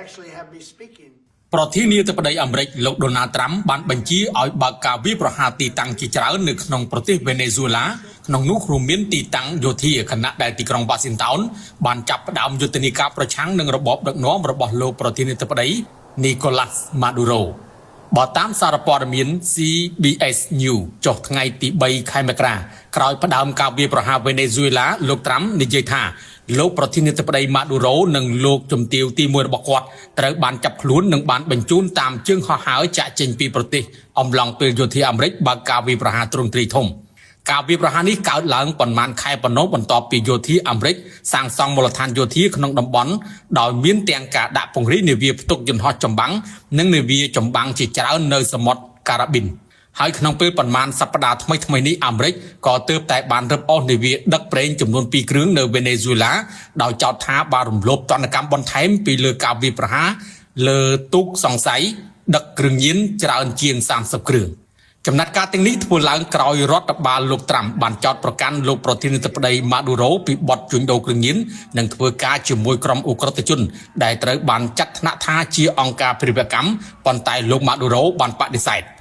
actually have me speaking. ប្រធានាធិបតីអាមេរិកលោកដូណាល់ត្រាំបានបញ្ជាឲ្យបើកការវាយប្រហារទីតាំងជាច្រើននៅក្នុងប្រទេសវេណេស៊ុយឡាក្នុងនោះរួមមានទីតាំងយោធាខណៈដែលទីក្រុងវ៉ាស៊ីនតោនបានចាប់ផ្ដើមយុទ្ធនាការប្រឆាំងនឹងរបបដឹកនាំរបស់លោកប្រធានាធិបតីនីកូឡាស់ម៉ាឌូរ៉ូបើតាមសារព័ត៌មាន CBS News ចុះថ្ងៃទី3ខែមករាក្រោយផ្ដើមការវាយប្រហារវេណេស៊ុយឡាលោកត្រាំនិយាយថាលោកប្រធានាធិបតីម៉ាឌូរ៉ូនិងលោកជំទាវទី1របស់គាត់ត្រូវបានចាប់ខ្លួននិងបានបញ្ជូនតាមជើងហោះហើរចាក់ចេញពីប្រទេសអំឡុងពេលយោធាអាមេរិកបើកការវាយប្រហារទ្រង់ទ្រាយធំការវាយប្រហារនេះកើតឡើងប៉ុន្មានខែប៉ុណ្ណោះបន្ទាប់ពីយោធាអាមេរិកសាងសង់មូលដ្ឋានយោធាក្នុងតំបន់ដោយមានទាំងការដាក់ពង្រាយនាវាផ្ទុកយន្តហោះចម្បាំងនិងនាវាចម្បាំងជាច្រើននៅសមុទ្រការ៉ាប៊ីនហើយក្នុងពេលប៉ុន្មានសប្តាហ៍ថ្មីៗនេះអាមេរិកក៏ទើបតែបានរឹបអូសនាវាដឹកប្រេងចំនួន2គ្រឿងនៅវេណេស៊ុយឡាដោយចោទថាបានរំលោភទណ្ឌកម្មបន្ថែមពីលើការវាយប្រហារលើទូកសង្ស័យដឹកគ្រឿងញៀនច្រើនជាង30គ្រឿងចំណាត់ការទាំងនេះធ្វើឡើងក្រោយរដ្ឋបាលលោកត្រាំបានចោទប្រកាន់លោកប្រធានាធិបតីម៉ាឌូរ៉ូពីបទជួញដូរគ្រឿងញៀននិងធ្វើការជាមួយក្រុមឧក្រិដ្ឋជនដែលត្រូវបានចាត់ថ្នាក់ថាជាអង្គការភេរវកម្មប៉ុន្តែលោកម៉ាឌូរ៉ូបានបដិសេធ។